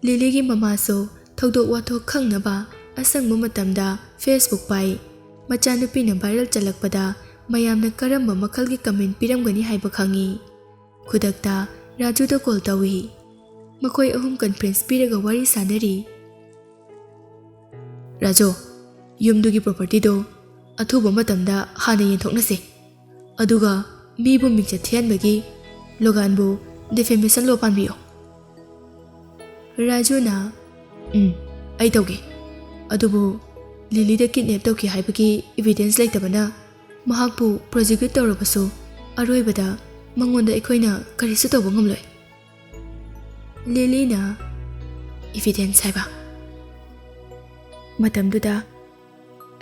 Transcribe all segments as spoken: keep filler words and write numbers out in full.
ꯂꯤꯂꯤꯒꯤ ꯃꯃꯥꯁꯨ ꯊꯧꯗꯣꯛ ꯋꯥꯊꯣꯛ ꯈꯪꯅꯕ ꯑꯁꯪꯕ ꯃꯇꯝꯗ Facebook ꯄꯥꯏ꯫ ꯃꯆꯥꯅꯨꯄꯤꯅ viral ꯆꯠꯂꯛꯄꯗ ꯃꯌꯥꯝꯅ ꯀꯔꯝꯕ ꯃꯈꯜꯒꯤ comment ꯄꯤꯔꯝꯒꯅꯤ ꯍꯥꯏꯕ ꯈꯪꯏ꯫ ꯈꯨꯗꯛꯇ ꯔꯥꯖꯨꯗ call ꯇꯧꯏ꯫ ꯃꯈꯣꯏ ꯑꯍꯨꯝ conference ꯄꯤꯔꯒ ꯋꯥꯔꯤ ꯁꯥꯅꯔꯤ꯫ "ꯔꯥꯖꯨ, ꯌꯨꯝꯗꯨꯒꯤ propertyꯗꯣ ꯑꯊꯨꯕ ꯃꯇꯝꯗ ꯍꯥꯟꯅ ꯌꯦꯟꯊꯣꯛꯅꯁꯦ꯫ ꯑꯗꯨꯒ ꯃꯤꯕꯨ ꯃꯤꯡꯆꯠ ꯊꯤꯍꯟꯕꯒꯤ ꯂꯣꯒꯥꯟꯕꯨ defamation law ꯄꯥꯟꯕꯤꯌꯣ꯫" ꯔꯥꯖꯨꯅ, "ꯎꯝ, ꯑꯩ ꯇꯧꯒꯦ꯫ ꯑꯗꯨꯕꯨ ꯂꯤꯂꯤꯗ kidnap ꯇꯧꯈꯤ ꯍꯥꯏꯕꯒꯤ evidence ꯂꯩꯇꯕꯅ ꯃꯍꯥꯛꯄꯨ prosecute ꯇꯧꯔꯕꯁꯨ ꯑꯔꯣꯏꯕꯗ ꯃꯉꯣꯟꯗ ꯑꯩꯈꯣꯏꯅ ꯀꯔꯤꯁꯨ ꯇꯧꯕ ꯉꯝꯂꯣꯏ꯫" ꯂꯤꯂꯤꯅ, "Evidence ꯍꯥꯏꯕ?" ꯃꯇꯝꯗꯨꯗ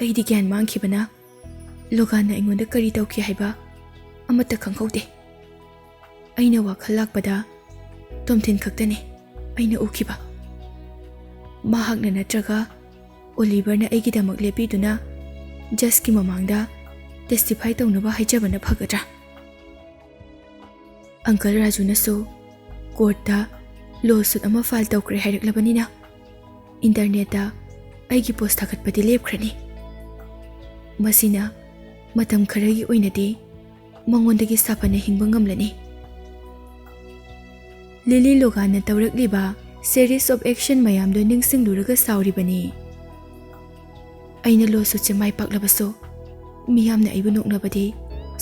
ꯑꯩꯗꯤ ꯒ꯭ꯌꯥꯟ ꯃꯥꯡꯈꯤꯕꯅ ꯂꯣꯒꯥꯟꯅ ꯑꯩꯉꯣꯟꯗ ꯀꯔꯤ ꯇꯧꯈꯤ ꯍꯥꯏꯕ ꯑꯃꯠꯇ ꯈꯪꯍꯧꯗꯦ꯫ ꯑꯩꯅ ꯋꯥꯈꯜ ꯂꯥꯛꯄꯗ ꯇꯣꯝꯊꯤꯟ ꯈꯛꯇꯅꯤ ꯑꯩꯅ ꯎꯈꯤꯕ꯫ ꯃꯍꯥꯛꯅ ꯅꯠꯇ꯭ꯔꯒ ꯑꯣꯂꯤꯚꯔꯅ ꯑꯩꯒꯤꯗꯃꯛ ꯂꯦꯞꯄꯤꯗꯨꯅ judgeꯀꯤ ꯃꯃꯥꯡꯗ testify ꯇꯧꯅꯕ ꯍꯥꯏꯖꯕꯅ ꯐꯒꯗ꯭ꯔꯥ? ꯑꯪꯀꯜ ꯔꯥꯖꯨꯅꯁꯨ courtꯇ lawsuit ꯑꯃ file ꯇꯧꯈ꯭ꯔꯦ ꯍꯥꯏꯔꯛꯂꯕꯅꯤꯅ internetꯇ ꯑꯩꯒꯤ post ꯊꯥꯒꯠꯄꯗꯤ ꯂꯦꯞꯈ꯭ꯔꯅꯤ꯫ ꯃꯁꯤꯅ ꯃꯇꯝ ꯈꯔꯒꯤ ꯑꯣꯏꯅꯗꯤ ꯃꯉꯣꯟꯗꯒꯤ ꯁꯥꯐꯅ ꯍꯤꯡꯕ ꯉꯝꯂꯅꯤ꯫ ꯂꯤꯂꯤ ꯂꯣꯒꯥꯟꯅ ꯇꯧꯔꯛꯂꯤꯕ series of action ꯃꯌꯥꯝꯗꯨ ꯅꯤꯡꯁꯤꯡꯂꯨꯔꯒ ꯁꯥꯎꯔꯤꯕꯅꯤ꯫ ꯑꯩꯅ lawsuitꯁꯦ ꯃꯥꯏ ꯄꯥꯛꯂꯕꯁꯨ ꯃꯤꯌꯥꯝꯅ ꯑꯩꯕꯨ ꯅꯣꯛꯅꯕꯗꯤ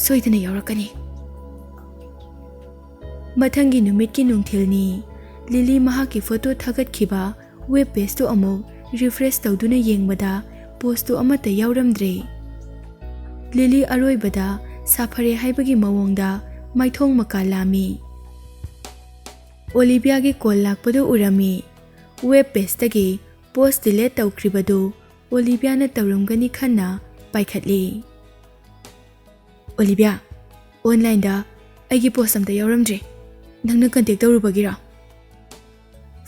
ꯁꯣꯏꯗꯅ ꯌꯥꯎꯔꯛꯀꯅꯤ꯫ ꯃꯊꯪꯒꯤ ꯅꯨꯃꯤꯠꯀꯤ ꯅꯨꯡꯊꯤꯜꯅꯤ꯫ ꯂꯤꯂꯤ ꯃꯍꯥꯛꯀꯤ photo ꯊꯥꯒꯠꯈꯤꯕ web pageꯇꯨ ꯑꯃꯨꯛ refresh ꯇꯧꯗꯨꯅ ꯌꯦꯡꯕꯗ postꯇꯨ ꯑꯃꯠꯇ ꯌꯥꯎꯔꯝꯗ꯭ꯔꯦ꯫ ꯂꯤꯂꯤ ꯑꯔꯣꯏꯕꯗ ꯁꯥꯐꯔꯦ ꯍꯥꯏꯕꯒꯤ ꯃꯑꯣꯡꯗ ꯃꯥꯏꯊꯣꯡ ꯃꯀꯥ ꯂꯥꯝꯃꯤ꯫ ꯑꯣꯂꯤꯚꯤꯌꯥꯒꯤ call ꯂꯥꯛꯄꯗꯨ ꯎꯔꯝꯃꯤ꯫ Web pageꯇꯒꯤ post delete ꯇꯧꯈ꯭ꯔꯤꯕꯗꯨ ꯑꯣꯂꯤꯚꯤꯌꯥꯅ ꯇꯧꯔꯝꯒꯅꯤ ꯈꯟꯅ ꯄꯥꯏꯈꯠꯂꯤ꯫ "ꯑꯣꯂꯤꯚꯤꯌꯥ, onlineꯗ ꯑꯩꯒꯤ post ꯑꯝꯇ ꯌꯥꯎꯔꯝꯗ꯭ꯔꯦ꯫ ꯅꯪꯅ contact ꯇꯧꯔꯨꯕꯒꯤꯔꯣ?"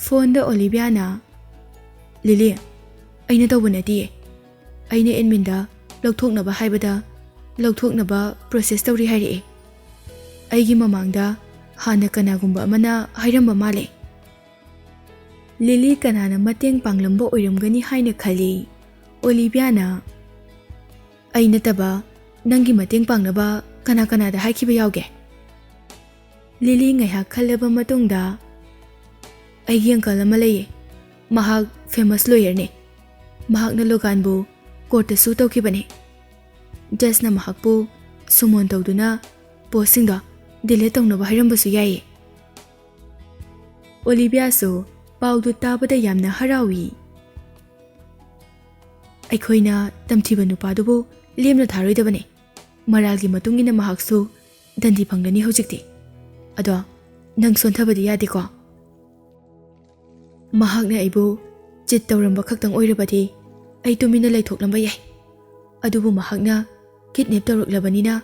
Phoneꯗ ꯑꯣꯂꯤꯚꯤꯌꯥꯅ, "ꯂꯤꯂꯤ, ꯑꯩꯅ ꯇꯧꯕ ꯅꯠꯇꯤꯌꯦ꯫ ꯑꯩꯅ adminꯗ ꯂꯧꯊꯣꯛꯅꯕ ꯍꯥꯏꯕꯗ ꯂꯧꯊꯣꯛꯅꯕ process ꯇꯧꯔꯤ ꯍꯥꯏꯔꯛꯑꯦ꯫ ꯑꯩꯒꯤ ꯃꯃꯥꯡꯗ ꯍꯥꯟꯅ ꯀꯅꯥꯒꯨꯝꯕ ꯑꯃꯅ ꯍꯥꯏꯔꯝꯕ ꯃꯥꯜꯂꯦ꯫" ꯂꯤꯂꯤ ꯀꯅꯥꯅ ꯃꯇꯦꯡ ꯄꯥꯡꯂꯝꯕ ꯑꯣꯏꯔꯝꯒꯅꯤ ꯍꯥꯏꯅ ꯈꯜꯂꯤ꯫ ꯑꯣꯂꯤꯚꯤꯌꯥꯅ, "ꯑꯩ ꯅꯠꯇꯕ ꯅꯪꯒꯤ ꯃꯇꯦꯡ ꯄꯥꯡꯅꯕ ꯀꯅꯥ ꯀꯅꯥꯗ ꯍꯥꯏꯈꯤꯕ ꯌꯥꯎꯒꯦ?" ꯂꯤꯂꯤ ꯉꯥꯏꯍꯥꯛ ꯈꯜꯂꯕ ꯃꯇꯨꯡꯗ, "ꯑꯩꯒꯤ ꯑꯪꯀꯜ ꯑꯃ ꯂꯩꯌꯦ, ꯃꯍꯥꯛ ꯐꯦꯃꯁ ꯂꯣꯌꯔꯅꯦ꯫ ꯃꯍꯥꯛꯅ ꯂꯣꯒꯥꯟꯕꯨ ꯀꯣꯔꯠꯇ ꯁꯨ ꯇꯧꯈꯤꯕꯅꯦ꯫ ꯖꯖꯅ ꯃꯍꯥꯛꯄꯨ ꯁꯨꯃꯣꯟ ꯇꯧꯗꯨꯅ ꯄꯣꯁꯁꯤꯡꯗꯣ ꯗꯤꯂꯤꯠ ꯇꯧꯅꯕ ꯍꯥꯏꯔꯝꯕꯁꯨ ꯌꯥꯏꯌꯦ꯫" ꯑꯣꯂꯤꯚꯤꯌꯥꯁꯨ ꯄꯥꯎꯗꯨ ꯇꯥꯕꯗ ꯌꯥꯝꯅ ꯍꯔꯥꯎꯏ꯫ "ꯑꯩꯈꯣꯏꯅ ꯇꯝꯊꯤꯕ ꯅꯨꯄꯥꯗꯨꯕꯨ ꯂꯦꯝꯅ ꯊꯥꯔꯣꯏꯗꯕꯅꯦ꯫ ꯃꯔꯥꯜꯒꯤ ꯃꯇꯨꯡ ꯏꯟꯅ ꯃꯍꯥꯛꯁꯨ ꯗꯟꯗꯤ ꯐꯪꯂꯅꯤ ꯍꯧꯖꯤꯛꯇꯤ꯫ ꯑꯗꯣ ꯅꯪ ꯁꯣꯟꯊꯕꯗꯤ ꯌꯥꯗꯦꯀꯣ꯫ ꯃꯍꯥꯛꯅ ꯑꯩꯕꯨ ꯆꯤꯠ ꯇꯧꯔꯝꯕ ꯈꯛꯇꯪ ꯑꯣꯏꯔꯕꯗꯤ ꯑꯩ ꯇꯨꯃꯤꯟꯅ ꯂꯩꯊꯣꯛꯂꯝꯕ ꯌꯥꯏ꯫ ꯑꯗꯨꯕꯨ ꯃꯍꯥꯛꯅ ꯀꯤꯗꯅꯦꯞ ꯇꯧꯔꯛꯂꯕꯅꯤꯅ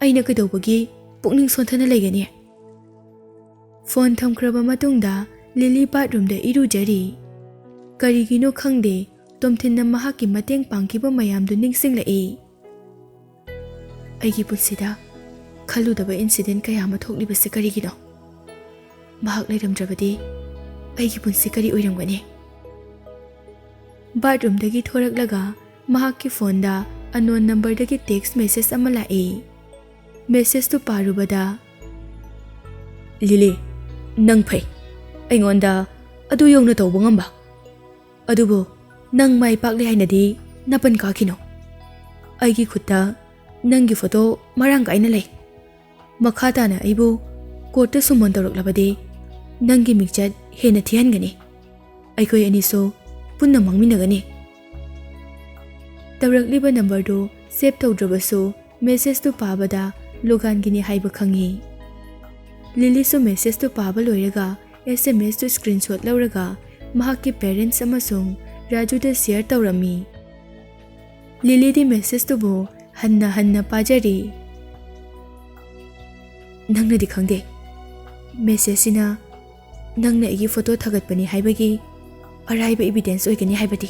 ꯑꯩꯅ ꯀꯩꯗꯧꯕꯒꯤ ꯄꯨꯛꯅꯤꯡ ꯁꯣꯟꯊꯅ ꯂꯩꯒꯅꯤ?" ꯐꯣꯟ ꯊꯝꯈ꯭ꯔꯕ ꯃꯇꯨꯡꯗ ꯂꯤꯂꯤ ꯕꯥꯠꯔꯨꯝꯗ ꯏꯔꯨꯖꯔꯤ꯫ ꯀꯔꯤꯒꯤꯅꯣ ꯈꯪꯗꯦ, ꯇꯣꯝꯊꯤꯟꯅ ꯃꯍꯥꯛꯀꯤ ꯃꯇꯦꯡ ꯄꯥꯡꯈꯤꯕ ꯃꯌꯥꯝꯗꯨ ꯅꯤꯡꯁꯤꯡꯂꯛꯏ꯫ "ꯑꯩꯒꯤ ꯄꯨꯟꯁꯤꯗ ꯈꯜꯂꯨꯗꯕ ꯏꯟꯁꯤꯗꯦꯟ ꯀꯌꯥ ꯑꯃ ꯊꯣꯛꯂꯤꯕꯁꯦ ꯀꯔꯤꯒꯤꯅꯣ? ꯃꯍꯥꯛ ꯂꯩꯔꯝꯗ꯭ꯔꯕꯗꯤ ꯑꯩꯒꯤ ꯄꯨꯟꯁꯤ ꯀꯔꯤ ꯑꯣꯏꯔꯝꯒꯅꯤ?" ꯕꯥꯠꯔꯨꯝꯗꯒꯤ ꯊꯣꯔꯛꯂꯒ ꯃꯍꯥꯛꯀꯤ ꯐꯣꯟꯗ ꯑꯟꯅꯣꯟ ꯅꯝꯕꯔꯗꯒꯤ ꯇꯦꯛꯁ ꯃꯦꯁꯦꯖ ꯑꯃ ꯂꯥꯛꯏ꯫ ꯃꯦꯁꯦꯖꯇꯨ ꯄꯥꯔꯨꯕꯗ, "ꯂꯤꯂꯤ, ꯅꯪ ꯐꯩ꯫ ꯑꯩꯉꯣꯟꯗ ꯑꯗꯨ ꯌꯧꯅ ꯇꯧꯕ ꯉꯝꯕ꯫ ꯑꯗꯨꯕꯨ ꯅꯪ ꯃꯥꯏ ꯄꯥꯛꯂꯦ ꯍꯥꯏꯅꯗꯤ ꯅꯥꯄꯟ ꯀꯥꯈꯤꯅꯣ꯫ ꯑꯩꯒꯤ ꯈꯨꯠꯇ ꯅꯪꯒꯤ ꯐꯣꯇꯣ ꯃꯔꯥꯡ ꯀꯥꯏꯅ ꯂꯩ꯫ ꯃꯈꯥ ꯇꯥꯅ ꯑꯩꯕꯨ ꯀꯣꯔꯠꯇ ꯁꯨꯃꯣꯟ ꯇꯧꯔꯛꯂꯕꯗꯤ ꯅꯪꯒꯤ ꯃꯤꯡꯆꯠ ꯍꯦꯟꯅ ꯊꯤꯍꯟꯒꯅꯤ꯫ ꯑꯩꯈꯣꯏ ꯑꯅꯤꯁꯨ ꯄꯨꯟꯅ ꯃꯥꯡꯃꯤꯟꯅꯒꯅꯤ꯫" ꯇꯧꯔꯛꯂꯤꯕ ꯅꯝꯕꯔꯗꯨ ꯁꯦꯚ ꯇꯧꯗ꯭ꯔꯕꯁꯨ ꯃꯦꯁꯦꯖꯇꯨ ꯄꯥꯕꯗ ꯂꯣꯒꯥꯟꯒꯤꯅꯤ ꯍꯥꯏꯕ ꯈꯪꯉꯤ꯫ ꯂꯤꯂꯤꯁꯨ ꯃꯦꯁꯦꯖꯇꯨ ꯄꯥꯕ ꯂꯣꯏꯔꯒ ꯑꯦꯁ ꯑꯦꯝ ꯑꯦꯁꯇꯨ ꯁ꯭ꯀ꯭ꯔꯤꯟꯁꯣꯠ ꯂꯧꯔꯒ ꯃꯍꯥꯛꯀꯤ ꯄꯦꯔꯦꯟꯠꯁ ꯑꯃꯁꯨꯡ ꯔꯥꯖꯨꯗ ꯁꯤꯌꯔ ꯇꯧꯔꯝꯃꯤ꯫ ꯂꯤꯂꯤꯗꯤ ꯃꯦꯁꯦꯖꯇꯨꯕꯨ ꯍꯟꯅ ꯍꯟꯅ ꯄꯥꯖꯔꯤ꯫ "ꯅꯪꯅꯗꯤ ꯈꯪꯗꯦ, ꯃꯦꯁꯦꯖꯁꯤꯅ ꯅꯪꯅ ꯑꯩꯒꯤ ꯐꯣꯇꯣ ꯊꯥꯒꯠꯄꯅꯤ ꯍꯥꯏꯕꯒꯤ ꯑꯔꯥꯏꯕ ꯏꯕꯤꯗꯦꯟꯁ ꯑꯣꯏꯒꯅꯤ ꯍꯥꯏꯕꯗꯤ꯫"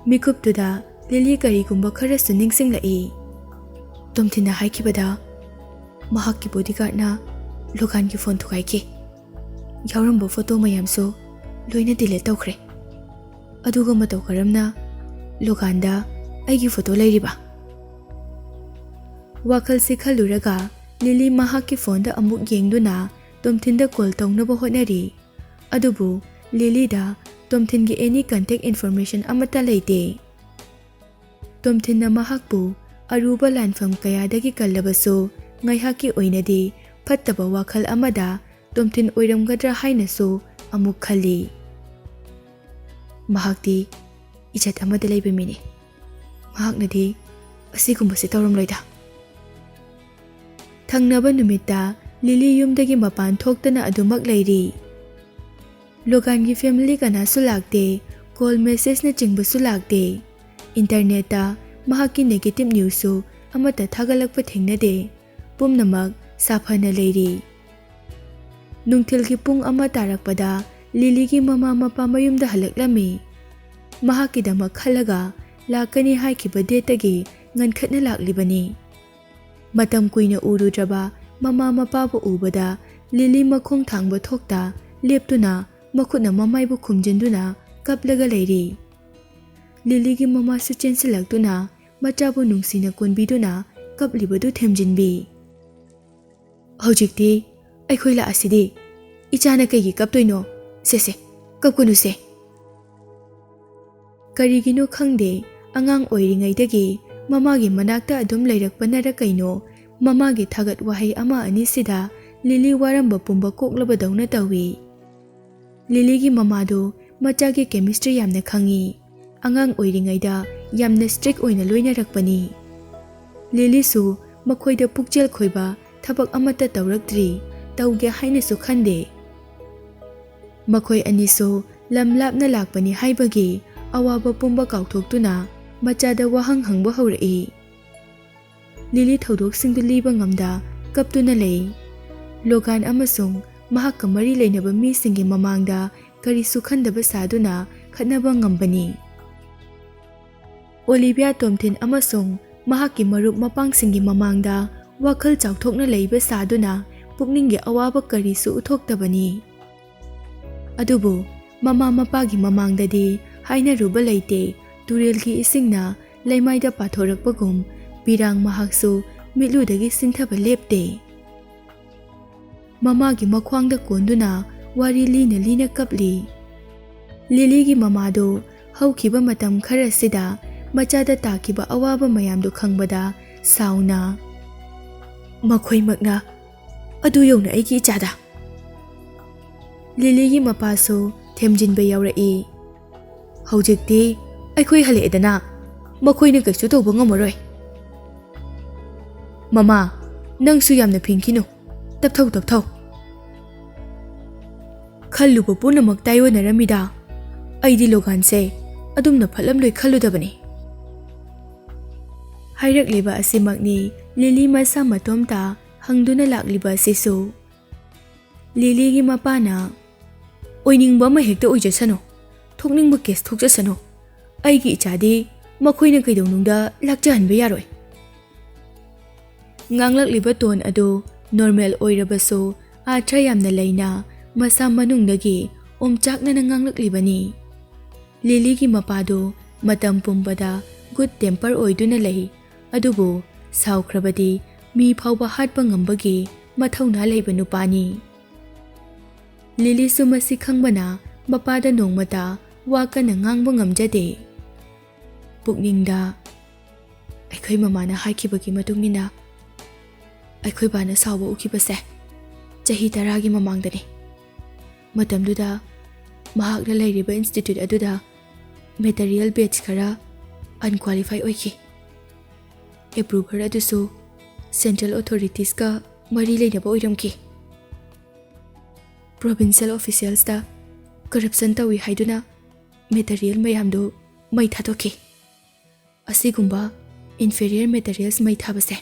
ꯃꯤꯀꯨꯞꯇꯨꯗ ꯂꯤꯂꯤ ꯀꯔꯤꯒꯨꯝꯕ ꯈꯔꯁꯨ ꯅꯤꯡꯁꯤꯡꯂꯛꯏ꯫ ꯇꯣꯝꯊꯤꯟꯅ ꯍꯥꯏꯈꯤꯕꯗ ꯃꯍꯥꯛꯀꯤ ꯕꯣꯗꯤꯒꯥꯔꯗꯅ ꯂꯣꯒꯥꯟꯒꯤ ꯐꯣꯟ ꯊꯨꯒꯥꯏꯈꯤ꯫ ꯌꯥꯎꯔꯝꯕ ꯐꯣꯇꯣ ꯃꯌꯥꯝꯁꯨ ꯂꯣꯏꯅ ꯗꯤꯂꯤꯠ ꯇꯧꯈ꯭ꯔꯦ꯫ ꯑꯗꯨꯒ ꯃꯇꯧ ꯀꯔꯝꯅ ꯂꯣꯒꯥꯟꯗ ꯑꯩꯒꯤ ꯐꯣꯇꯣ ꯂꯩꯔꯤꯕ? ꯋꯥꯈꯜꯁꯤ ꯈꯜꯂꯨꯔꯒ ꯂꯤꯂꯤ ꯃꯍꯥꯛꯀꯤ ꯐꯣꯟꯗ ꯑꯃꯨꯛ ꯌꯦꯡꯗꯨꯅ ꯇꯣꯝꯊꯤꯟꯗ ꯀꯣꯜ ꯇꯧꯅꯕ ꯍꯣꯠꯅꯔꯤ꯫ ꯑꯗꯨꯕꯨ ꯂꯤꯂꯤꯗ ꯇꯣꯝꯊꯤꯟꯒꯤ ꯑꯦꯅꯤ ꯀꯟꯇꯦꯛ ꯏꯟꯐꯣꯔꯃꯦꯁꯟ ꯑꯃꯠꯇ ꯂꯩꯇꯦ꯫ ꯇꯣꯝꯊꯤꯟꯅ ꯃꯍꯥꯛꯄꯨ ꯑꯔꯨꯕ ꯂꯥꯟꯐꯝ ꯀꯌꯥꯗꯒꯤ ꯀꯜꯂꯕꯁꯨ ꯉꯥꯏꯍꯥꯛꯀꯤ ꯑꯣꯏꯅꯗꯤ ꯐꯠꯇꯕ ꯋꯥꯈꯜ ꯑꯃꯗ ꯇꯣꯝꯊꯤꯟ ꯑꯣꯏꯔꯝꯒꯗ꯭ꯔꯥ ꯍꯥꯏꯅꯁꯨ ꯑꯃꯨꯛ ꯈꯜꯂꯤ꯫ ꯃꯍꯥꯛꯇꯤ ꯏꯖꯠ ꯑꯃꯗ ꯂꯩꯕ ꯃꯤꯅꯤ꯫ ꯃꯍꯥꯛꯅꯗꯤ ꯑꯁꯤꯒꯨꯝꯕꯁꯤ ꯇꯧꯔꯝꯂꯣꯏꯗ꯫ ꯊꯪꯅꯕ ꯅꯨꯃꯤꯠꯇ ꯂꯤꯂꯤ ꯌꯨꯝꯗꯒꯤ ꯃꯄꯥꯟ ꯊꯣꯛꯇꯅ ꯑꯗꯨꯃꯛ ꯂꯩꯔꯤ꯫ ꯂꯣꯒꯥꯟꯒꯤ ꯐꯦꯃꯤꯂꯤ ꯀꯅꯥꯁꯨ ꯂꯥꯛꯇꯦ, ꯀꯣꯜ ꯃꯦꯁꯦꯖꯅꯆꯤꯡꯕꯁꯨ ꯂꯥꯛꯇꯦ꯫ ꯏꯟꯇꯔꯅꯦꯠꯇ ꯃꯍꯥꯛꯀꯤ ꯅꯦꯒꯦꯇꯤꯚ ꯅ꯭ꯌꯨꯁꯁꯨ ꯑꯃꯠꯇ ꯊꯥꯒꯠꯂꯛꯄ ꯊꯦꯡꯅꯗꯦ꯫ ꯄꯨꯝꯅꯃꯛ ꯁꯥꯐꯅ ꯂꯩꯔꯤ꯫ ꯅꯨꯡꯊꯤꯜꯒꯤ ꯄꯨꯡ ꯑꯃ ꯇꯥꯔꯛꯄꯗ ꯂꯤꯂꯤꯒꯤ ꯃꯃꯥ ꯃꯄꯥ ꯃꯌꯨꯝꯗ ꯍꯜꯂꯛꯂꯝꯃꯤ꯫ ꯃꯍꯥꯛꯀꯤꯗꯃꯛ ꯈꯜꯂꯒ ꯂꯥꯛꯀꯅꯤ ꯍꯥꯏꯈꯤꯕ ꯗꯦꯠꯇꯒꯤ ꯉꯟꯈꯠꯅ ꯂꯥꯛꯂꯤꯕꯅꯤ꯫ ꯃꯇꯝ ꯀꯨꯏꯅ ꯎꯔꯨꯗ꯭ꯔꯕ ꯃꯃꯥ ꯃꯄꯥꯕꯨ ꯎꯕꯗ ꯂꯤꯂꯤ ꯃꯈꯣꯡ ꯊꯥꯡꯕ ꯊꯣꯛꯇ ꯂꯦꯞꯇꯨꯅ ꯃꯈꯨꯠꯅ ꯃꯃꯥꯏꯕꯨ ꯈꯨꯝꯖꯤꯟꯗꯨꯅ ꯀꯞꯂꯒ ꯂꯩꯔꯤ꯫ ꯂꯤꯂꯤꯒꯤ ꯃꯃꯥꯁꯨ ꯆꯦꯟꯁꯤꯜꯂꯛꯇꯨꯅ ꯃꯆꯥꯕꯨ ꯅꯨꯡꯁꯤꯅ ꯀꯣꯟꯕꯤꯗꯨꯅ ꯀꯞꯂꯤꯕꯗꯨ ꯊꯦꯝꯖꯤꯟꯕꯤ꯫ "ꯍꯧꯖꯤꯛꯇꯤ ꯑꯩꯈꯣꯏ ꯂꯥꯛꯑꯁꯤꯗꯤ, ꯏꯆꯥꯅ ꯀꯩꯒꯤ ꯀꯞꯇꯣꯏꯅꯣ? ꯁꯦ ꯁꯦ, ꯀꯞꯀꯅꯨꯁꯦ꯫" ꯀꯔꯤꯒꯤꯅꯣ ꯈꯪꯗꯦ, ꯑꯉꯥꯡ ꯑꯣꯏꯔꯤꯉꯩꯗꯒꯤ ꯃꯃꯥꯒꯤ ꯃꯅꯥꯛꯇ ꯑꯗꯨꯝ ꯂꯩꯔꯛꯄꯅꯔ ꯀꯩꯅꯣ, ꯃꯃꯥꯒꯤ ꯊꯥꯒꯠ ꯋꯥꯍꯩ ꯑꯃ ꯑꯅꯤꯁꯤꯗ ꯂꯤꯂꯤ ꯋꯥꯔꯝꯕ ꯄꯨꯝꯕ ꯀꯣꯛꯂꯕꯗꯧꯅ ꯇꯧꯏ꯫ ꯂꯤꯂꯤꯒꯤ ꯃꯃꯥꯗꯣ ꯃꯆꯥꯒꯤ ꯀꯦꯃꯤꯁꯇ꯭ꯔꯤ ꯌꯥꯝꯅ ꯈꯪꯏ꯫ ꯑꯉꯥꯡ ꯑꯣꯏꯔꯤꯉꯩꯗ ꯌꯥꯝꯅ ꯁ꯭ꯇ꯭ꯔꯤꯛ ꯑꯣꯏꯅ ꯂꯣꯏꯅꯔꯛꯄꯅꯤ꯫ ꯂꯤꯂꯤꯁꯨ ꯃꯈꯣꯏꯗ ꯄꯨꯛꯆꯦꯜ ꯈꯣꯏꯕ ꯊꯕꯛ ꯑꯃꯠꯇ ꯇꯧꯔꯛꯇ꯭ꯔꯤ, ꯇꯧꯒꯦ ꯍꯥꯏꯅꯁꯨ ꯈꯟꯗꯦ꯫ ꯃꯈꯣꯏ ꯑꯅꯤꯁꯨ ꯂꯝ ꯂꯥꯞꯅ ꯂꯥꯛꯄꯅꯤ ꯍꯥꯏꯕꯒꯤ ꯑꯋꯥꯕ ꯄꯨꯝꯕ ꯀꯥꯎꯊꯣꯛꯇꯨꯅ ꯃꯆꯥꯗ ꯋꯥꯍꯪ ꯍꯪꯕ ꯍꯧꯔꯛꯏ꯫ ꯂꯤꯂꯤ ꯊꯧꯗꯣꯛꯁꯤꯡꯗꯨ ꯂꯤꯕ ꯉꯝꯗ ꯀꯞꯇꯨꯅ ꯂꯩ꯫ ꯂꯣꯒꯥꯟ ꯑꯃꯁꯨꯡ ꯃꯍꯥꯛꯀ ꯃꯔꯤ ꯂꯩꯅꯕ ꯃꯤꯁꯤꯡꯒꯤ ꯃꯃꯥꯡꯗ ꯀꯔꯤꯁꯨ ꯈꯟꯗꯕ ꯁꯥꯗꯨꯅ ꯈꯠꯅꯕ ꯉꯝꯕꯅꯤ꯫ ꯑꯣꯂꯤꯚꯤꯌꯥ ꯇꯣꯝꯊꯤꯟ ꯑꯃꯁꯨꯡ ꯃꯍꯥꯛꯀꯤ ꯃꯔꯨꯞ ꯃꯄꯥꯡꯁꯤꯡꯒꯤ ꯃꯃꯥꯡꯗ ꯋꯥꯈꯜ ꯆꯥꯎꯊꯣꯛꯅ ꯂꯩꯕ ꯁꯥꯗꯨꯅ ꯄꯨꯛꯅꯤꯡꯒꯤ ꯑꯋꯥꯕ ꯀꯔꯤꯁꯨ ꯎꯠꯊꯣꯛꯇꯕꯅꯤ꯫ ꯑꯗꯨꯕꯨ ꯃꯃꯥ ꯃꯄꯥꯒꯤ ꯃꯃꯥꯡꯗꯗꯤ ꯍꯥꯏꯅꯔꯨꯕ ꯂꯩꯇꯦ꯫ ꯇꯨꯔꯦꯜꯒꯤ ꯏꯁꯤꯡꯅ ꯂꯩꯃꯥꯏꯗ ꯄꯥꯊꯣꯔꯛꯄꯒꯨꯝ ꯄꯤꯔꯥꯡ ꯃꯍꯥꯛꯁꯨ ꯃꯤꯠꯂꯨꯗꯒꯤ ꯁꯤꯟꯊꯕ ꯂꯦꯞꯇꯦ꯫ ꯃꯃꯥꯒꯤ ꯃꯈ꯭ꯋꯥꯡꯗ ꯀꯣꯟꯗꯨꯅ ꯋꯥꯔꯤ ꯂꯤꯅ ꯂꯤꯅ ꯀꯞꯂꯤ꯫ ꯂꯤꯂꯤꯒꯤ ꯃꯃꯥꯗꯨ ꯍꯧꯈꯤꯕ ꯃꯇꯝ ꯈꯔꯁꯤꯗ ꯃꯆꯥꯗ ꯇꯥꯈꯤꯕ ꯑꯋꯥꯕ ꯃꯌꯥꯝꯗꯨ ꯈꯪꯕꯗ ꯁꯥꯎꯅ, "ꯃꯈꯣꯏꯃꯛꯅ ꯑꯗꯨ ꯌꯧꯅ ꯑꯩꯒꯤ ꯏꯆꯥꯗ?" ꯂꯤꯂꯤꯒꯤ ꯃꯄꯥꯁꯨ ꯊꯦꯝꯖꯤꯟꯕ ꯌꯥꯎꯔꯛꯏ꯫ "ꯍꯧꯖꯤꯛꯇꯤ ꯑꯩꯈꯣꯏ ꯍꯜꯂꯛꯑꯦꯗꯅ, ꯃꯈꯣꯏꯅ ꯀꯩꯁꯨ ꯇꯧꯕ ꯉꯝꯃꯔꯣꯏ꯫ ꯃꯃꯥ, ꯅꯪꯁꯨ ꯌꯥꯝꯅ ꯐꯤꯡꯈꯤꯅꯨ꯫ ꯇꯞꯊꯧ, ꯇꯞꯊꯧ꯫ ꯈꯜꯂꯨꯕ ꯄꯨꯝꯅꯃꯛ ꯇꯥꯏꯑꯣꯟꯅꯔꯝꯃꯤꯗ꯫ ꯑꯩꯗꯤ ꯂꯣꯒꯥꯟꯁꯦ ꯑꯗꯨꯝꯅ ꯐꯠꯂꯝꯂꯣꯏ ꯈꯜꯂꯨꯗꯕꯅꯤ꯫" ꯍꯥꯏꯔꯛꯂꯤꯕ ꯑꯁꯤꯃꯛꯅꯤ ꯂꯤꯂꯤ ꯃꯁꯥ ꯃꯇꯣꯝꯇ ꯍꯪꯗꯨꯅ ꯂꯥꯛꯂꯤꯕ ꯑꯁꯤꯁꯨ꯫ ꯂꯤꯂꯤꯒꯤ ꯃꯄꯥꯅ, "ꯑꯣꯏꯅꯤꯡꯕ ꯑꯃ ꯍꯦꯛꯇ ꯑꯣꯏꯖꯁꯅꯨ, ꯊꯣꯛꯅꯤꯡꯕ ꯀꯦꯁ ꯊꯣꯛꯆꯁꯅꯨ, ꯑꯩꯒꯤ ꯏꯆꯥꯗꯤ ꯃꯈꯣꯏꯅ ꯀꯩꯗꯧꯅꯨꯡꯗ ꯂꯥꯛꯆꯍꯟꯕ ꯌꯥꯔꯣꯏ꯫" ꯉꯥꯡꯂꯛꯂꯤꯕ ꯇꯣꯟ ꯑꯗꯨ ꯅꯣꯔꯃꯦꯜ ꯑꯣꯏꯔꯕꯁꯨ ꯑꯥꯔꯊ ꯌꯥꯝꯅ ꯂꯩꯅ ꯃꯁꯥ ꯃꯅꯨꯡꯗꯒꯤ ꯑꯣꯝꯆꯥꯛꯅꯅ ꯉꯥꯡꯂꯛꯂꯤꯕꯅꯤ꯫ ꯂꯤꯂꯤꯒꯤ ꯃꯄꯥꯗꯨ ꯃꯇꯝ ꯄꯨꯝꯕꯗ ꯒꯨꯗ ꯇꯦꯝꯄꯔ ꯑꯣꯏꯗꯨꯅ ꯂꯩ, ꯑꯗꯨꯕꯨ ꯁꯥꯎꯈ꯭ꯔꯕꯗꯤ ꯃꯤ ꯐꯥꯎꯕ ꯍꯥꯠꯄ ꯉꯝꯕꯒꯤ ꯃꯊꯧꯅꯥ ꯂꯩꯕ ꯅꯨꯄꯥꯅꯤ꯫ ꯂꯤꯂꯤꯁꯨ ꯃꯁꯤ ꯈꯪꯕꯅ ꯃꯄꯥꯗ ꯅꯣꯡꯃꯇ ꯋꯥ ꯀꯟꯅ ꯉꯥꯡꯕ ꯉꯝꯖꯗꯦ꯫ ꯄꯨꯛꯅꯤꯡꯗ, "ꯑꯩꯈꯣꯏ ꯃꯃꯥꯅ ꯍꯥꯏꯈꯤꯕꯒꯤ ꯃꯇꯨꯡ ꯏꯟꯅ ꯑꯩꯈꯣꯏ ꯕꯥꯅ ꯁꯥꯎꯕ ꯎꯈꯤꯕꯁꯦ ꯆꯍꯤ ꯇꯔꯥꯒꯤ ꯃꯃꯥꯡꯗꯅꯤ꯫ ꯃꯇꯝꯗꯨꯗ ꯃꯍꯥꯛꯅ ꯂꯩꯔꯤꯕ ꯏꯟꯁꯇꯤꯇ꯭ꯌꯨꯠ ꯑꯗꯨꯗ ꯃꯦꯇꯔꯤꯌꯦꯜ ꯕꯦꯆ ꯈꯔ ꯑꯟꯀ꯭ꯋꯥꯂꯤꯐꯥꯏ ꯑꯣꯏꯈꯤ꯫ ꯑꯦꯄ꯭ꯔꯨꯚꯔ ꯑꯗꯨꯁꯨ ꯁꯦꯟꯇ꯭ꯔꯦꯜ ꯑꯣꯊꯣꯔꯤꯇꯤꯁꯀ ꯃꯔꯤ ꯂꯩꯅꯕ ꯑꯣꯏꯔꯝꯈꯤ꯫ ꯄ꯭ꯔꯣꯚꯤꯟꯁꯤꯌꯦꯜ ꯑꯣꯐꯤꯁꯤꯌꯦꯜꯁꯇ ꯀꯔꯞꯁꯟ ꯇꯧꯏ ꯍꯥꯏꯗꯨꯅ ꯃꯦꯇꯔꯤꯌꯦꯜ ꯃꯌꯥꯝꯗꯨ ꯃꯩ ꯊꯥꯗꯣꯛꯈꯤ꯫ ꯑꯁꯤꯒꯨꯝꯕ ꯏꯟꯐꯦꯔꯤꯌꯔ ꯃꯦꯇꯔꯤꯌꯦꯜꯁ ꯃꯩ ꯊꯥꯕꯁꯦ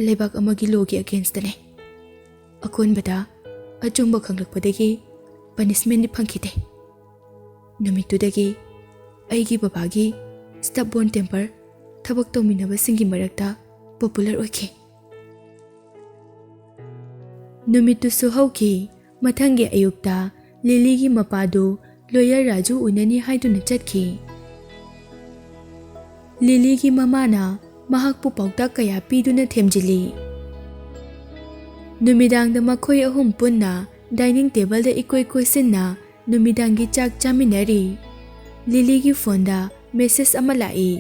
ꯂꯩꯕꯥꯛ ꯑꯃꯒꯤ ꯂꯣꯒꯤ ꯑꯒꯦꯟꯁꯇꯅꯦ꯫ ꯑꯀꯣꯟꯕꯗ ꯑꯆꯨꯝꯕ ꯈꯪꯂꯛꯄꯗꯒꯤ ꯄꯅꯤꯁꯃꯦꯟꯗꯤ ꯐꯪꯈꯤꯗꯦ꯫ ꯅꯨꯃꯤꯠꯇꯨꯗꯒꯤ ꯑꯩꯒꯤ ꯕꯕꯥꯒꯤ ꯁ꯭ꯇꯕꯕꯣꯔꯟ ꯇꯦꯝꯄꯔ ꯊꯕꯛ ꯇꯧꯃꯤꯟꯅꯕꯁꯤꯡꯒꯤ ꯃꯔꯛꯇ ꯄꯣꯄꯨꯂꯔ ꯑꯣꯏꯈꯤ꯫" ꯅꯨꯃꯤꯠꯇꯨꯁꯨ ꯍꯧꯈꯤ꯫ ꯃꯊꯪꯒꯤ ꯑꯌꯨꯛꯇ ꯂꯤꯂꯤꯒꯤ ꯃꯄꯥꯗꯨ ꯂꯣꯌꯔ ꯔꯥꯖꯨ ꯎꯅꯅꯤ ꯍꯥꯏꯗꯨꯅ ꯆꯠꯈꯤ꯫ ꯂꯤꯂꯤꯒꯤ ꯃꯃꯥꯅ ꯃꯍꯥꯛꯄꯨ ꯄꯥꯎꯇꯥꯛ ꯀꯌꯥ ꯄꯤꯗꯨꯅ ꯊꯦꯝꯖꯤꯜꯂꯤ꯫ ꯅꯨꯃꯤꯗꯥꯡꯗ ꯃꯈꯣꯏ ꯑꯍꯨꯝ ꯄꯨꯟꯅ ꯗꯥꯏꯅꯤꯡ ꯇꯦꯕꯜꯗ ꯏꯀꯣꯏ ꯀꯣꯏꯁꯤꯟꯅ ꯅꯨꯃꯤꯗꯥꯡꯒꯤ ꯆꯥꯛ ꯆꯥꯃꯤꯟꯅꯔꯤ꯫ ꯂꯤꯂꯤꯒꯤ ꯐꯣꯟꯗ ꯃꯦꯁꯦꯖ ꯑꯃ ꯂꯥꯛꯏ꯫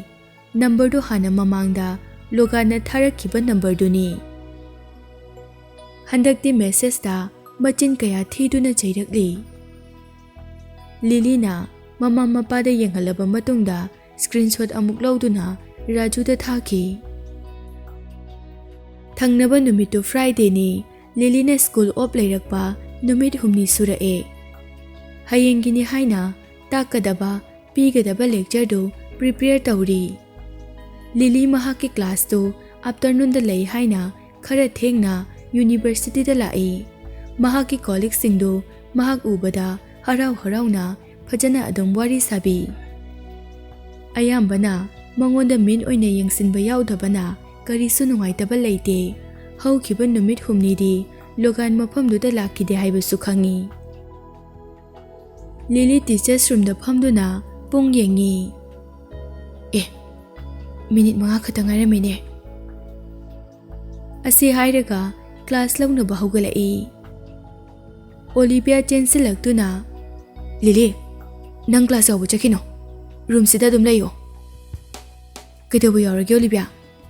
ꯅꯝꯕꯔꯗꯨ ꯍꯥꯟꯅ ꯃꯃꯥꯡꯗ ꯂꯣꯒꯥꯟꯅ ꯊꯥꯔꯛꯈꯤꯕ ꯅꯝꯕꯔꯗꯨꯅꯤ꯫ ꯍꯟꯗꯛꯇꯤ ꯃꯦꯁꯦꯖꯇ ꯃꯆꯤꯟ ꯀꯌꯥ ꯊꯤꯗꯨꯅ ꯆꯩꯔꯛꯂꯤ꯫ ꯂꯤꯂꯤꯅ ꯃꯃꯥ ꯃꯄꯥꯗ ꯌꯦꯡꯍꯜꯂꯕ ꯃꯇꯨꯡꯗ ꯁ꯭ꯀ꯭ꯔꯤꯟꯁꯣꯠ ꯑꯃꯨꯛ ꯂꯧꯗꯨꯅ ꯔꯥꯖꯨꯗ ꯊꯥꯈꯤ꯫ ꯊꯪꯅꯕ ꯅꯨꯃꯤꯠꯇꯨ ꯐ꯭ꯔꯥꯏꯗꯦꯅꯤ꯫ ꯂꯤꯂꯤꯅ ꯁ꯭ꯀꯨꯜ ꯑꯣꯞ ꯂꯩꯔꯛꯄ ꯅꯨꯃꯤꯠ ꯍꯨꯝꯅꯤ ꯁꯨꯔꯛꯑꯦ꯫ ꯍꯌꯦꯡꯒꯤꯅꯤ ꯍꯥꯏꯅ ꯇꯥꯛꯀꯗꯕ, ꯄꯤꯒꯗꯕ ꯂꯦꯛꯆꯔꯗꯨ ꯄ꯭ꯔꯤꯄꯦꯌꯔ ꯇꯧꯔꯤ꯫ ꯂꯤꯂꯤ ꯃꯍꯥꯛꯀꯤ ꯀ꯭ꯂꯥꯁꯇꯨ ꯑꯥꯐꯇꯔꯅꯨꯟꯗ ꯂꯩ ꯍꯥꯏꯅ ꯈꯔ ꯊꯦꯡꯅ ꯌꯨꯅꯤꯚꯔꯁꯤꯇꯤꯗ ꯂꯥꯛꯏ꯫ ꯃꯍꯥꯛꯀꯤ ꯀꯣꯂꯤꯛꯁꯤꯡꯗꯨ ꯃꯍꯥꯛ ꯎꯕꯗ ꯍꯔꯥꯎ ꯍꯔꯥꯎꯅ ꯐꯖꯅ ꯑꯗꯨꯝ ꯋꯥꯔꯤ ꯁꯥꯕꯤ꯫ ꯑꯌꯥꯝꯕꯅ ꯃꯉꯣꯟꯗ ꯃꯤꯟ ꯑꯣꯏꯅ ꯌꯦꯡꯁꯤꯟꯕ ꯌꯥꯎꯗꯕꯅ ꯀꯔꯤꯁꯨ ꯅꯨꯡꯉꯥꯏꯇꯕ ꯂꯩꯇꯦ꯫ ꯍꯧꯈꯤꯕ ꯅꯨꯃꯤꯠ ꯍꯨꯝꯅꯤꯗꯤ ꯂꯣꯒꯥꯟ ꯃꯐꯝꯗꯨꯗ ꯂꯥꯛꯈꯤꯗꯦ ꯍꯥꯏꯕꯁꯨ ꯈꯪꯉꯤ꯫ ꯂꯤꯂꯤ ꯇꯤꯆꯔꯁ ꯔꯨꯝꯗ ꯐꯝꯗꯨꯅ ꯄꯨꯡ ꯌꯦꯡꯉꯤ꯫ ꯑꯦ, ꯃꯤꯅꯤꯠ ꯃꯉꯥ ꯈꯛꯇ ꯉꯥꯏꯔꯝꯃꯤꯅꯦ꯫ ꯑꯁꯤ ꯍꯥꯏꯔꯒ ꯀ꯭ꯂꯥꯁ ꯂꯧꯅꯕ ꯍꯧꯒꯠꯂꯛꯏ꯫ ꯑꯣꯂꯤꯚꯤꯌꯥ ꯆꯦꯟꯁꯤꯜꯂꯛꯇꯨꯅ, "ꯂꯤꯂꯤ, ꯅꯪ ꯀ꯭ꯂꯥꯁ ꯌꯥꯎꯕ ꯆꯠꯈꯤꯅꯣ, ꯔꯨꯝꯁꯤꯗ ꯑꯗꯨꯝ ꯂꯩꯌꯣ꯫" "ꯀꯩꯗꯧꯕ ꯌꯥꯎꯔꯒꯦ ꯑꯣꯂꯤꯚꯤꯌꯥ?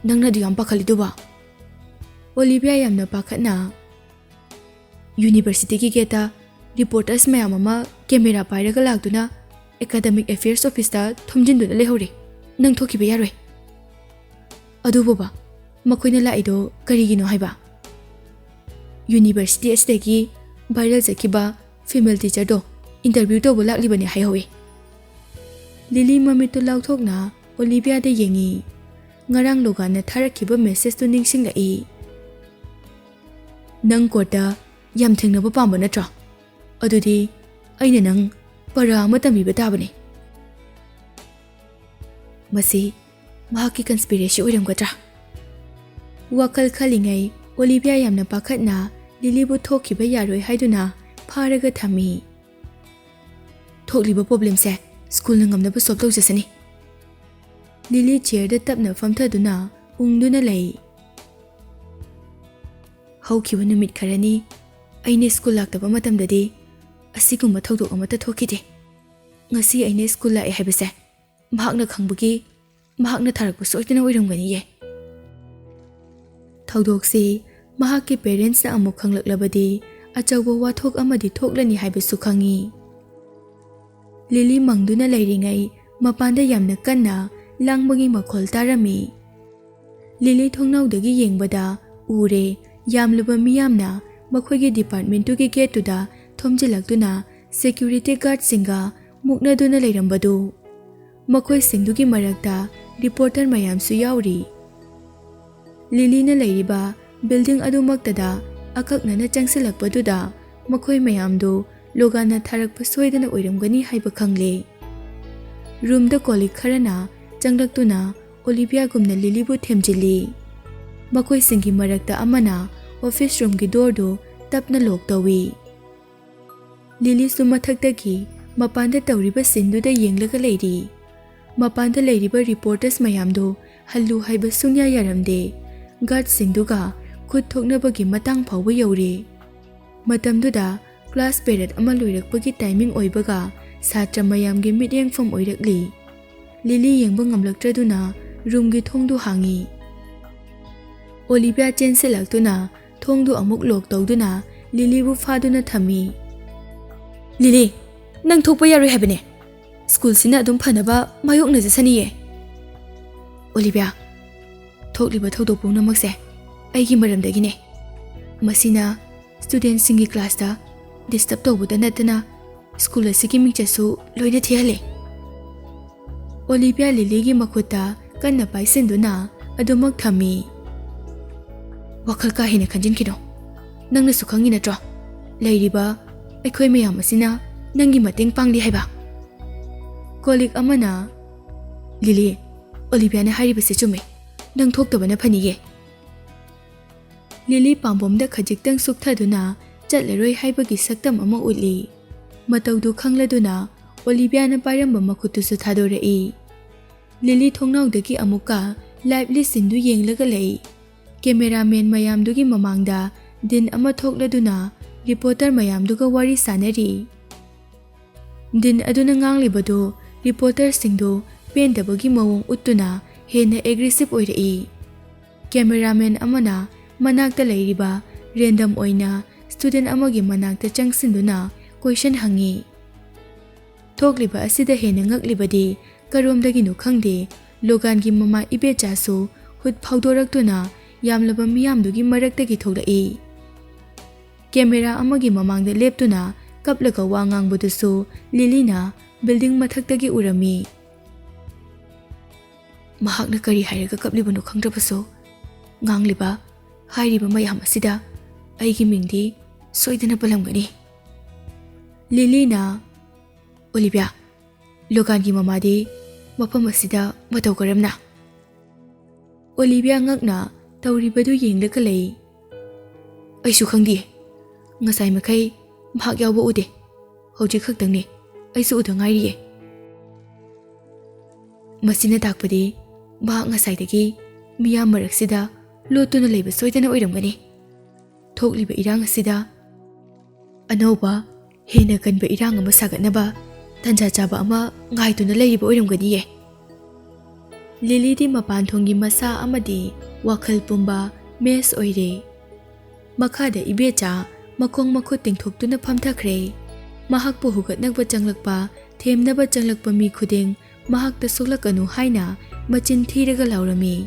ꯅꯪꯅ ꯑꯗꯨ ꯌꯥꯝ ꯄꯥꯈꯠꯂꯤꯗꯨꯕꯣ?" ꯑꯣꯂꯤꯚꯤꯌꯥ ꯌꯥꯝꯅ ꯄꯥꯈꯠꯅ, "ꯌꯨꯅꯤꯚꯔꯁꯤꯇꯤꯒꯤ ꯒꯦꯠꯇ ꯔꯤꯄꯣꯔꯇꯔꯁ ꯃꯌꯥꯝ ꯑꯃ ꯀꯦꯃꯦꯔꯥ ꯄꯥꯏꯔꯒ ꯂꯥꯛꯇꯨꯅ ꯑꯦꯀꯥꯗꯃꯤꯛ ꯑꯦꯐꯤꯌꯔꯁ ꯑꯣꯐꯤꯁꯇ ꯊꯣꯝꯖꯤꯟꯗꯨꯅ ꯂꯩꯍꯧꯔꯦ꯫ ꯅꯪ ꯊꯣꯛꯈꯤꯕ ꯌꯥꯔꯣꯏ꯫" "ꯑꯗꯨꯕꯨꯕ, ꯃꯈꯣꯏꯅ ꯂꯥꯛꯏꯗꯣ ꯀꯔꯤꯒꯤꯅꯣ ꯍꯥꯏꯕ?" "ꯌꯨꯅꯤꯚꯔꯁꯤꯇꯤ ꯑꯁꯤꯗꯒꯤ ꯚꯥꯏꯔꯦꯜ ꯆꯠꯈꯤꯕ ꯐꯤꯃꯦꯜ ꯇꯤꯆꯔꯗꯣ ꯏꯟꯇꯔꯚ꯭ꯌꯨ ꯇꯧꯕ ꯂꯥꯛꯂꯤꯕꯅꯦ ꯍꯥꯏꯍꯧꯋꯤ꯫" ꯂꯤꯂꯤ ꯃꯃꯤꯠꯇꯨ ꯂꯥꯎꯊꯣꯛꯅ ꯑꯣꯂꯤꯚꯤꯌꯥꯗ ꯌꯦꯡꯉꯤ꯫ ꯉꯔꯥꯡ ꯂꯣꯒꯥꯟꯅ ꯊꯥꯔꯛꯈꯤꯕ ꯃꯦꯁꯦꯖꯇꯨ ꯅꯤꯡꯁꯤꯡꯂꯛꯏ꯫ "ꯅꯪ ꯀꯣꯔꯠꯇ ꯌꯥꯝ ꯊꯦꯡꯅꯕ ꯄꯥꯝꯕ ꯅꯠꯇ꯭ꯔꯣ? ꯑꯗꯨꯗꯤ ꯑꯩꯅ ꯅꯪ ꯄꯔꯥ ꯑꯃ ꯇꯝꯕꯤꯕ ꯇꯥꯕꯅꯤ꯫" ꯃꯁꯤ ꯃꯍꯥꯛꯀꯤ ꯀꯟꯁꯄꯤꯔꯦꯁꯤ ꯑꯣꯏꯔꯝꯒꯗ꯭ꯔꯥ? ꯋꯥꯈꯜ ꯈꯜꯂꯤꯉꯩ ꯑꯣꯂꯤꯚꯤꯌꯥ ꯌꯥꯝꯅ ꯄꯥꯈꯠꯅ ꯂꯤꯂꯤꯕꯨ ꯊꯣꯛꯈꯤꯕ ꯌꯥꯔꯣꯏ ꯍꯥꯏꯗꯨꯅ ꯐꯥꯔꯒ ꯊꯝꯃꯤ꯫ ꯊꯣꯛꯂꯤꯕ problemꯁꯦ ꯁ꯭ꯀꯨꯜꯅ ꯉꯝꯅꯕ solve ꯇꯧꯖꯁꯅꯤ꯫ ꯂꯤꯂꯤ chairꯗ ꯇꯞꯅ ꯐꯝꯊꯗꯨꯅ ꯎꯪꯗꯨꯅ ꯂꯩ꯫ ꯍꯧꯈꯤꯕ ꯅꯨꯃꯤꯠ ꯈꯔꯅꯤ ꯑꯩꯅ ꯁ꯭ꯀꯨꯜ ꯂꯥꯛꯇꯕ ꯃꯇꯝꯗꯗꯤ ꯑꯁꯤꯒꯨꯝꯕ ꯊꯧꯗꯣꯛ ꯑꯃꯠꯇ ꯊꯣꯛꯈꯤꯗꯦ꯫ ꯉꯁꯤ ꯑꯩꯅ ꯁ꯭ꯀꯨꯜ ꯂꯥꯛꯑꯦ ꯍꯥꯏꯕꯁꯦ ꯃꯍꯥꯛꯅ ꯈꯪꯕꯒꯤ ꯃꯍꯥꯛꯅ ꯊꯥꯔꯛꯄ ꯁꯣꯏꯗꯅ ꯑꯣꯏꯔꯝꯒꯅꯤꯌꯦ꯫ ꯊꯧꯗꯣꯛꯁꯤ ꯃꯍꯥꯛꯀꯤ parentsꯅ ꯑꯃꯨꯛ ꯈꯪꯂꯛꯂꯕꯗꯤ ꯑꯆꯧꯕ ꯋꯥꯊꯣꯛ ꯑꯃꯗꯤ ꯊꯣꯛꯂꯅꯤ ꯍꯥꯏꯕꯁꯨ ꯈꯪꯏ꯫ ꯂꯤꯂꯤ ꯃꯪꯗꯨꯅ ꯂꯩꯔꯤꯉꯩ ꯃꯄꯥꯟꯗ ꯌꯥꯝꯅ ꯀꯟꯅ ꯂꯥꯡꯕꯒꯤ ꯃꯈꯣꯜ ꯇꯥꯔꯝꯃꯤ꯫ ꯂꯤꯂꯤ ꯊꯣꯡꯅꯥꯎꯗꯒꯤ ꯌꯦꯡꯕꯗ ꯎꯔꯦ, ꯌꯥꯝꯂꯕ ꯃꯤꯌꯥꯝꯅ ꯃꯈꯣꯏꯒꯤ departmentꯇꯨꯒꯤ gateꯇꯨꯗ ꯊꯣꯝꯖꯤꯜꯂꯛꯇꯨꯅ security guardꯁꯤꯡꯒ ꯃꯨꯛꯅꯗꯨꯅ ꯂꯩꯔꯝꯕꯗꯨ꯫ ꯃꯈꯣꯏꯁꯤꯡꯗꯨꯒꯤ ꯃꯔꯛꯇ reporter ꯃꯌꯥꯝꯁꯨ ꯌꯥꯎꯔꯤ꯫ ꯂꯤꯂꯤꯅ ꯂꯩꯔꯤꯕ building ꯑꯗꯨꯃꯛꯇꯗ ꯑꯀꯛꯅꯅ ꯆꯪꯁꯤꯜꯂꯛꯄꯗꯨꯗ ꯃꯈꯣꯏ ꯃꯌꯥꯝꯗꯨ ꯂꯣꯒꯥꯟꯅ ꯊꯥꯔꯛꯄ ꯁꯣꯏꯗꯅ ꯑꯣꯏꯔꯝꯒꯅꯤ ꯍꯥꯏꯕ ꯈꯪꯂꯦ꯫ Roomꯗ colleague ꯈꯔꯅ ꯆꯪꯂꯛꯇꯨꯅ ꯑꯣꯂꯤꯚꯤꯌꯥꯒꯨꯝꯅ ꯂꯤꯂꯤꯕꯨ ꯊꯦꯝꯖꯤꯜꯂꯤ꯫ ꯃꯈꯣꯏꯁꯤꯡꯒꯤ ꯃꯔꯛꯇ ꯑꯃꯅ office roomꯒꯤ doorꯗꯨ ꯇꯞꯅ lock ꯇꯧꯏ꯫ ꯂꯤꯂꯤꯁꯨ ꯃꯊꯛꯇꯒꯤ ꯃꯄꯥꯟꯗ ꯇꯧꯔꯤꯕ sceneꯗꯨꯗ ꯌꯦꯡꯂꯒ ꯂꯩꯔꯤ꯫ ꯃꯄꯥꯟꯗ ꯂꯩꯔꯤꯕ reporters ꯃꯌꯥꯝꯗꯨ ꯍꯜꯂꯨ ꯍꯥꯏꯕ ꯁꯨꯡꯌꯥ ꯌꯥꯔꯝꯗꯦ꯫ Guardꯁꯤꯡꯗꯨꯒ ꯈꯨꯠ ꯊꯣꯛꯅꯕꯒꯤ ꯃꯇꯥꯡ ꯐꯥꯎꯕ ꯌꯧꯔꯦ꯫ ꯃꯇꯝꯗꯨꯗ class period ꯑꯃ ꯂꯣꯏꯔꯛꯄꯒꯤ timing ꯑꯣꯏꯕꯒ ꯁꯥꯇ꯭ꯔ ꯃꯌꯥꯝꯒꯤ ꯃꯤꯠꯌꯦꯡꯐꯝ ꯑꯣꯏꯔꯛꯂꯤ꯫ ꯂꯤꯂꯤ ꯌꯦꯡꯕ ꯉꯝꯂꯛꯇ꯭ꯔꯗꯨꯅ roomꯒꯤ ꯊꯣꯡꯗꯨ ꯍꯥꯡꯉꯤ꯫ ꯑꯣꯂꯤꯚꯤꯌꯥ ꯆꯦꯟꯁꯤꯜꯂꯛꯇꯨꯅ ꯊꯣꯡꯗꯨ ꯑꯃꯨꯛ lock ꯇꯧꯗꯨꯅ ꯂꯤꯂꯤꯕꯨ ꯐꯥꯗꯨꯅ ꯊꯝꯃꯤ꯫ "ꯂꯤꯂꯤ, ꯅꯪ ꯊꯣꯛꯄ ꯌꯥꯔꯣꯏ ꯍꯥꯏꯕꯅꯦ꯫ ꯁ꯭ꯀꯨꯜꯁꯤꯅ ꯑꯗꯨꯝ ꯐꯅꯕ ꯃꯥꯌꯣꯛꯅꯖꯁꯅꯤꯌꯦ꯫" "ꯑꯣꯂꯤꯚꯤꯌꯥ, ꯊꯣꯛꯂꯤꯕ ꯊꯧꯗꯣꯛ ꯄꯨꯝꯅꯃꯛꯁꯦ ꯑꯩꯒꯤ ꯃꯔꯝꯗꯒꯤꯅꯦ꯫ ꯃꯁꯤꯅ studentꯁꯤꯡꯒꯤ classꯇ disturb ꯇꯧꯕꯗ ꯅꯠꯇꯅ ꯁ꯭ꯀꯨꯜ ꯑꯁꯤꯒꯤ ꯃꯤꯡꯆꯠꯁꯨ ꯂꯣꯏꯅ ꯊꯤꯍꯜꯂꯦ꯫" ꯑꯣꯂꯤꯚꯤꯌꯥ ꯂꯤꯂꯤꯒꯤ ꯃꯈꯨꯠꯇ ꯀꯟꯅ ꯄꯥꯏꯁꯤꯟꯗꯨꯅ ꯑꯗꯨꯃꯛ ꯊꯝꯃꯤ꯫ "ꯋꯥꯈꯜ ꯀꯥ ꯍꯦꯟꯅ ꯈꯟꯖꯤꯟꯈꯤꯅꯣ꯫ ꯅꯪꯅꯁꯨ ꯈꯪꯉꯤ ꯅꯠꯇ꯭ꯔꯣ, ꯂꯩꯔꯤꯕ ꯑꯩꯈꯣꯏ ꯃꯌꯥꯝ ꯑꯁꯤꯅ ꯅꯪꯒꯤ ꯃꯇꯦꯡ ꯄꯥꯡꯂꯤ ꯍꯥꯏꯕ?" Colleague ꯑꯃꯅ, "ꯂꯤꯂꯤ, ꯑꯣꯂꯤꯚꯤꯌꯥꯅ ꯍꯥꯏꯔꯤꯕꯁꯤ ꯆꯨꯝꯃꯤ꯫ ꯅꯪ ꯊꯣꯛꯇꯕꯅ ꯐꯅꯤꯌꯦ꯫" ꯂꯤꯂꯤ ꯄꯥꯝꯕꯣꯝꯗ ꯈꯖꯤꯛꯇꯪ ꯁꯨꯛꯊꯗꯨꯅ ꯆꯠꯂꯔꯣꯏ ꯍꯥꯏꯕꯒꯤ ꯁꯛꯇꯝ ꯑꯃ ꯎꯠꯂꯤ꯫ ꯃꯇꯧꯗꯨ ꯈꯪꯂꯗꯨꯅ ꯑꯣꯂꯤꯚꯤꯌꯥꯅ ꯄꯥꯏꯔꯝꯕ ꯃꯈꯨꯠꯇꯨꯁꯨ ꯊꯥꯗꯣꯔꯛꯏ꯫ ꯂꯤꯂꯤ ꯊꯣꯡꯅꯥꯎꯗꯒꯤ ꯑꯃꯨꯛꯀ ꯂꯥꯏꯚ ꯂꯤꯁꯁꯤꯡꯗꯨ ꯌꯦꯡꯂꯒ ꯂꯩ꯫ ꯀꯦꯃꯦꯔꯥꯃꯦꯟ ꯃꯌꯥꯝꯗꯨꯒꯤ ꯃꯃꯥꯡꯗ ꯗꯤꯟ ꯑꯃ ꯊꯣꯛꯂꯗꯨꯅ ꯔꯤꯄꯣꯔꯇꯔ ꯃꯌꯥꯝꯗꯨꯒ ꯋꯥꯔꯤ ꯁꯥꯅꯔꯤ꯫ ꯗꯤꯟ ꯑꯗꯨꯅ ꯉꯥꯡꯂꯤꯕꯗꯨ ꯔꯤꯄꯣꯔꯇꯔꯁꯤꯡꯗꯨ ꯄꯦꯟꯗꯕꯒꯤ ꯃꯑꯣꯡ ꯎꯠꯇꯨꯅ ꯍꯦꯟꯅ ꯑꯦꯒ꯭ꯔꯦꯁꯤꯚ ꯑꯣꯏꯔꯛꯏ꯫ ꯀꯦꯃꯦꯔꯥꯃꯦꯟ ꯑꯃꯅ ꯃꯅꯥꯛꯇ ꯂꯩꯔꯤꯕ ꯔꯦꯟꯗꯝ ꯑꯣꯏꯅ ꯁ꯭ꯇꯨꯗꯦꯟꯠ ꯑꯃꯒꯤ ꯃꯅꯥꯛꯇ ꯆꯪꯁꯤꯟꯗꯨꯅ ꯀꯣꯏꯁꯟ ꯍꯪꯉꯤ꯫ ꯊꯣꯛꯂꯤꯕ ꯑꯁꯤꯗ ꯍꯦꯟꯅ ꯉꯛꯂꯤꯕꯗꯤ ꯀꯔꯣꯝꯗꯒꯤꯅꯣ ꯈꯪꯗꯦ, ꯂꯣꯒꯥꯟꯒꯤ ꯃꯃꯥ ꯏꯕꯦꯆꯥꯁꯨ ꯍꯨꯠ ꯐꯥꯎꯗꯣꯔꯛꯇꯨꯅ ꯌꯥꯝꯂꯕ ꯃꯤꯌꯥꯝꯗꯨꯒꯤ ꯃꯔꯛꯇꯒꯤ ꯊꯣꯛꯂꯛꯏ꯫ ꯀꯦꯃꯦꯔꯥ ꯑꯃꯒꯤ ꯃꯃꯥꯡꯗ ꯂꯦꯞꯇꯨꯅ ꯀꯞꯂꯒ ꯋꯥ ꯉꯥꯡꯕꯗꯨꯁꯨ ꯂꯤꯂꯤꯅ ꯕꯤꯜꯗꯤꯡ ꯃꯊꯛꯇꯒꯤ ꯎꯔꯝꯃꯤ꯫ "ꯃꯍꯥꯛꯅ ꯀꯔꯤ ꯍꯥꯏꯔꯒ ꯀꯞꯂꯤꯕꯅꯣ ꯈꯪꯗ꯭ꯔꯕꯁꯨ, ꯉꯥꯡꯂꯤꯕ, ꯍꯥꯏꯔꯤꯕ ꯃꯌꯥꯝ ꯑꯁꯤꯗ ꯑꯩꯒꯤ ꯃꯤꯡꯗꯤ ꯁꯣꯏꯗꯅ ꯄꯜꯂꯝꯒꯅꯤ꯫" ꯂꯤꯂꯤꯅ, "ꯑꯣꯂꯤꯚꯤꯌꯥ, ꯂꯣꯒꯥꯟꯒꯤ ꯃꯃꯥꯗꯤ ꯃꯐꯝ ꯑꯁꯤꯗ ꯃꯇꯧ ꯀꯔꯝꯅ?" ꯑꯣꯂꯤꯚꯤꯌꯥ ꯉꯛꯅ ꯇꯧꯔꯤꯕꯗꯨ ꯌꯦꯡꯂꯒ ꯂꯩ꯫ "ꯑꯩꯁꯨ ꯈꯪꯗꯦ꯫ ꯉꯁꯥꯏ ꯃꯈꯩ ꯃꯍꯥꯛ ꯌꯥꯎꯕ ꯎꯗꯦ꯫ ꯍꯧꯖꯤꯛ ꯈꯛꯇꯪꯅꯦ ꯑꯩꯁꯨ ꯎꯗ ꯉꯥꯏꯔꯤꯌꯦ꯫" ꯃꯁꯤꯅ ꯇꯥꯛꯄꯗꯤ ꯃꯍꯥꯛ ꯉꯁꯥꯏꯗꯒꯤ ꯃꯤꯌꯥꯝ ꯃꯔꯛꯁꯤꯗ ꯂꯣꯠꯇꯨꯅ ꯂꯩꯕ ꯁꯣꯏꯗꯅ ꯑꯣꯏꯔꯝꯒꯅꯤ꯫ ꯊꯣꯛꯂꯤꯕ ꯏꯔꯥꯡ ꯑꯁꯤꯗ ꯑꯅꯧꯕ, ꯍꯦꯟꯅ ꯀꯟꯕ ꯏꯔꯥꯡ ꯑꯃ ꯁꯥꯒꯠꯅꯕ ꯇꯥꯟꯖꯥ ꯆꯥꯕ ꯑꯃ ꯉꯥꯏꯗꯨꯅ ꯂꯩꯔꯤꯕ ꯑꯣꯏꯔꯝꯒꯅꯤꯌꯦ꯫ ꯂꯤꯂꯤꯗꯤ ꯃꯄꯥꯟ ꯊꯣꯡꯒꯤ ꯃꯁꯥ ꯑꯃꯗꯤ ꯋꯥꯈꯜ ꯄꯨꯝꯕ ꯃꯦꯁ ꯑꯣꯏꯔꯦ꯫ ꯃꯈꯥꯗ ꯏꯕꯦꯆꯥ ꯃꯈꯣꯡ ꯃꯈꯨꯠ ꯇꯤꯡꯊꯣꯛꯇꯨꯅ ꯐꯝꯊꯈ꯭ꯔꯦ꯫ ꯃꯍꯥꯛꯄꯨ ꯍꯨꯒꯠꯅꯕ ꯆꯪꯂꯛꯄ, ꯊꯦꯝꯅꯕ ꯆꯪꯂꯛꯄ ꯃꯤ ꯈꯨꯗꯤꯡ ꯃꯍꯥꯛꯇ ꯁꯣꯛꯂꯛꯀꯅꯨ ꯍꯥꯏꯅ ꯃꯆꯤꯟ ꯊꯤꯔꯒ ꯂꯥꯎꯔꯝꯃꯤ꯫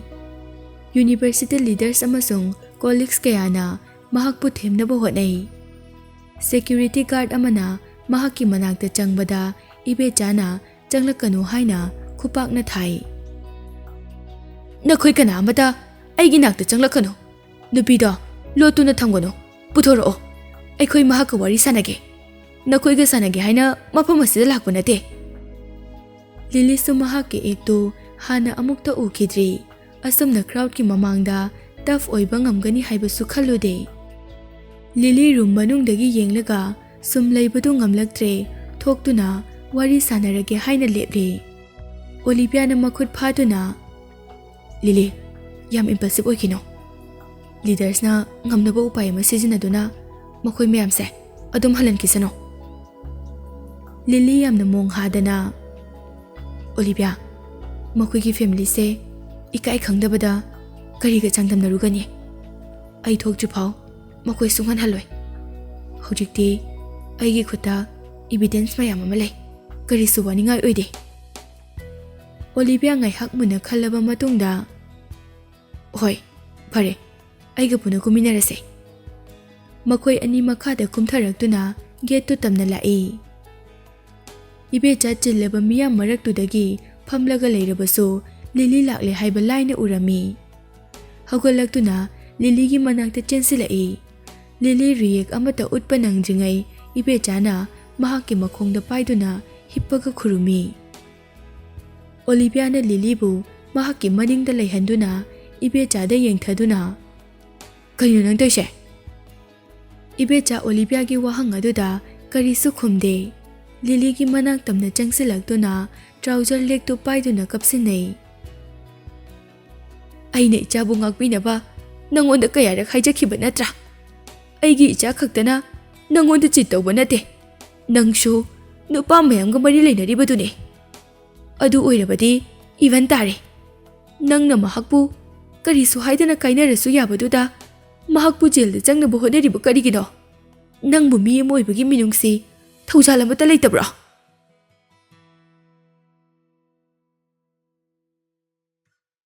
ꯌꯨꯅꯤꯚꯔꯁꯤꯇꯤ ꯂꯤꯗꯔꯁ ꯑꯃꯁꯨꯡ ꯀꯣꯂꯤꯛꯁ ꯀꯌꯥꯅ ꯃꯍꯥꯛꯄꯨ ꯊꯦꯝꯅꯕ ꯍꯣꯠꯅꯩ꯫ ꯁꯦꯀ꯭ꯌꯨꯔꯤꯇꯤ ꯒꯥꯔꯗ ꯑꯃꯅ ꯃꯍꯥꯛꯀꯤ ꯃꯅꯥꯛꯇ ꯆꯪꯕꯗ ꯏꯕꯦꯆꯥꯅ ꯆꯪꯂꯛꯀꯅꯨ ꯍꯥꯏꯅ ꯈꯨꯄꯥꯛꯅ ꯊꯥꯏ꯫ "ꯅꯈꯣꯏ ꯀꯅꯥ ꯑꯃꯇ ꯑꯩꯒꯤ ꯅꯥꯛꯇ ꯆꯪꯂꯛꯀꯅꯨ꯫ ꯅꯨꯄꯤꯗꯣ ꯂꯣꯠꯇꯨꯅ ꯊꯝꯒꯅꯨ꯫ ꯄꯨꯊꯣꯔꯛꯑꯣ꯫ ꯑꯩꯈꯣꯏ ꯃꯍꯥꯛꯀ ꯋꯥꯔꯤ ꯁꯥꯟꯅꯒꯦ꯫ ꯅꯈꯣꯏꯒ ꯁꯥꯟꯅꯒꯦ ꯍꯥꯏꯅ ꯃꯐꯝ ꯑꯁꯤꯗ ꯂꯥꯛꯄ ꯅꯠꯇꯦ꯫" ꯂꯤꯂꯤꯁꯨ ꯃꯍꯥꯛꯀꯤ ꯑꯦꯛꯇꯨ ꯍꯥꯟꯅ ꯑꯃꯨꯛꯇ ꯎꯈꯤꯗ꯭ꯔꯤ꯫ ꯑꯁꯨꯝꯅ ꯀ꯭ꯔꯥꯎꯗꯀꯤ ꯃꯃꯥꯡꯗ ꯇꯐ ꯑꯣꯏꯕ ꯉꯝꯒꯅꯤ ꯍꯥꯏꯕꯁꯨ ꯈꯜꯂꯨꯗꯦ꯫ ꯂꯤꯂꯤ ꯔꯨꯝ ꯃꯅꯨꯡꯗꯒꯤ ꯌꯦꯡꯂꯒ ꯁꯨꯝ ꯂꯩꯕꯗꯨ ꯉꯝꯂꯛꯇ꯭ꯔꯦ꯫ ꯊꯣꯛꯇꯨꯅ ꯋꯥꯔꯤ ꯁꯥꯟꯅꯔꯒꯦ ꯍꯥꯏꯅ ꯂꯦꯞꯂꯦ꯫ ꯑꯣꯂꯤꯚꯤꯌꯥꯅ ꯃꯈꯨꯠ ꯐꯥꯗꯨꯅ, "ꯂꯤꯂꯤ, ꯌꯥꯝ impulsive ꯑꯣꯏꯈꯤꯅꯣ꯫ Leadersꯅ ꯉꯝꯅꯕ ꯎꯄꯥꯏ ꯑꯃ ꯁꯤꯖꯤꯟꯅꯗꯨꯅ ꯃꯈꯣꯏ ꯃꯌꯥꯝꯁꯦ ꯑꯗꯨꯝ ꯍꯜꯍꯟꯈꯤꯁꯅꯨ꯫" ꯂꯤꯂꯤ ꯌꯥꯝꯅ ꯃꯣꯡ ꯍꯥꯗꯅ, "ꯑꯣꯂꯤꯚꯤꯌꯥ, ꯃꯈꯣꯏꯒꯤ familyꯁꯦ ꯏꯀꯥꯏ ꯈꯪꯗꯕꯗ ꯀꯔꯤꯒ ꯆꯥꯡꯗꯝꯅꯔꯨꯒꯅꯤ? ꯑꯩ ꯊꯣꯛꯇ꯭ꯔꯤꯐꯥꯎ ꯃꯈꯣꯏ ꯁꯨꯡꯍꯟ ꯍꯜꯂꯣꯏ꯫ ꯍꯧꯖꯤꯛꯇꯤ ꯑꯩꯒꯤ ꯈꯨꯠꯇ evidence ꯃꯌꯥꯝ ꯑꯃ ꯂꯩ꯫ ꯀꯔꯤꯁꯨ ꯋꯥꯅꯤꯡꯉꯥꯏ ꯑꯣꯏꯗꯦ꯫" ꯑꯣꯂꯤꯚꯤꯌꯥ ꯉꯥꯏꯍꯥꯛ ꯃꯨꯟꯅ ꯈꯜꯂꯕ ꯃꯇꯨꯡꯗ, "ꯍꯣꯏ, ꯐꯔꯦ, ꯑꯩꯒ ꯄꯨꯟꯅ ꯀꯨꯝꯃꯤꯟꯅꯔꯁꯦ꯫" ꯃꯈꯣꯏ ꯑꯅꯤ ꯃꯈꯥꯗ ꯀꯨꯝꯊꯔꯛꯇꯨꯅ gateꯇꯨ ꯇꯝꯅ ꯂꯥꯛꯏ꯫ ꯏꯕꯦꯆꯥ ꯆꯤꯜꯂꯕ ꯃꯤꯌꯥꯝ ꯃꯔꯛꯇꯨꯗꯒꯤ ꯐꯝꯂꯒ ꯂꯩꯔꯕꯁꯨ ꯂꯤꯂꯤ ꯂꯥꯛꯂꯦ ꯍꯥꯏꯕ ꯂꯥꯏꯅ ꯎꯔꯝꯃꯤ꯫ ꯍꯧꯒꯠꯂꯛꯇꯨꯅ ꯂꯤꯂꯤꯒꯤ ꯃꯅꯥꯛꯇ ꯆꯦꯟꯁꯤꯜꯂꯛꯏ꯫ ꯂꯤꯂꯤ react ꯑꯃꯠꯇ ꯎꯠꯄ ꯅꯪꯗ꯭ꯔꯤꯉꯩ ꯏꯕꯦꯆꯥꯅ ꯃꯍꯥꯛꯀꯤ ꯃꯈꯣꯡꯗ ꯄꯥꯏꯗꯨꯅ ꯍꯤꯞꯄꯒ ꯈꯨꯔꯨꯝꯃꯤ꯫ ꯑꯣꯂꯤꯚꯤꯌꯥꯅ ꯂꯤꯂꯤꯕꯨ ꯃꯍꯥꯛꯀꯤ ꯃꯅꯤꯡꯗ ꯂꯩꯍꯟꯗꯨꯅ ꯏꯕꯦꯆꯥꯗ ꯌꯦꯡꯊꯗꯨꯅ, "ꯀꯩꯅꯣ ꯅꯪ ꯇꯧꯏꯁꯦ?" ꯏꯕꯦꯆꯥ ꯑꯣꯂꯤꯚꯤꯌꯥꯒꯤ ꯋꯥꯍꯪ ꯑꯗꯨꯗ ꯀꯔꯤꯁꯨ ꯈꯨꯝꯗꯦ꯫ ꯂꯤꯂꯤꯒꯤ ꯃꯅꯥꯛ ꯇꯝꯅ ꯆꯪꯁꯤꯜꯂꯛꯇꯨꯅ trouser legꯇꯨ ꯄꯥꯏꯗꯨꯅ ꯀꯞꯁꯤꯟꯅꯩ꯫ "ꯑꯩꯅ ꯏꯆꯥꯕꯨ ꯉꯥꯛꯄꯤꯅꯕ ꯅꯪꯉꯣꯟꯗ ꯀꯌꯥꯔꯛ ꯍꯥꯏꯖꯈꯤꯕ ꯅꯠꯇ꯭ꯔꯥ? ꯑꯩꯒꯤ ꯏꯆꯥ ꯈꯛꯇꯅ ꯅꯪꯉꯣꯟꯗ cheat ꯇꯧꯕ ꯅꯠꯇꯦ꯫ ꯅꯪꯁꯨ ꯅꯨꯄꯥ ꯃꯌꯥꯝꯒ ꯃꯔꯤ ꯂꯩꯅꯔꯤꯕꯗꯨꯅꯦ꯫ ꯑꯗꯨ ꯑꯣꯏꯔꯕꯗꯤ even ꯇꯥꯔꯦ꯫ ꯅꯪꯅ ꯃꯍꯥꯛꯄꯨ ꯀꯔꯤꯁꯨ ꯍꯥꯏꯗꯅ ꯀꯥꯏꯅꯔꯁꯨ ꯌꯥꯕꯗꯨꯗ ꯃꯍꯥꯛꯄꯨ jailꯗ ꯆꯪꯅꯕ ꯍꯣꯠꯅꯔꯤꯕ ꯀꯔꯤꯒꯤꯅꯣ? ꯅꯪꯕꯨ ꯃꯤ ꯑꯃ ꯑꯣꯏꯕꯒꯤ ꯃꯤꯅꯨꯡꯁꯤ, ꯊꯧꯖꯥꯜ ꯑꯃꯠꯇ ꯂꯩꯇꯕ꯭ꯔꯣ?"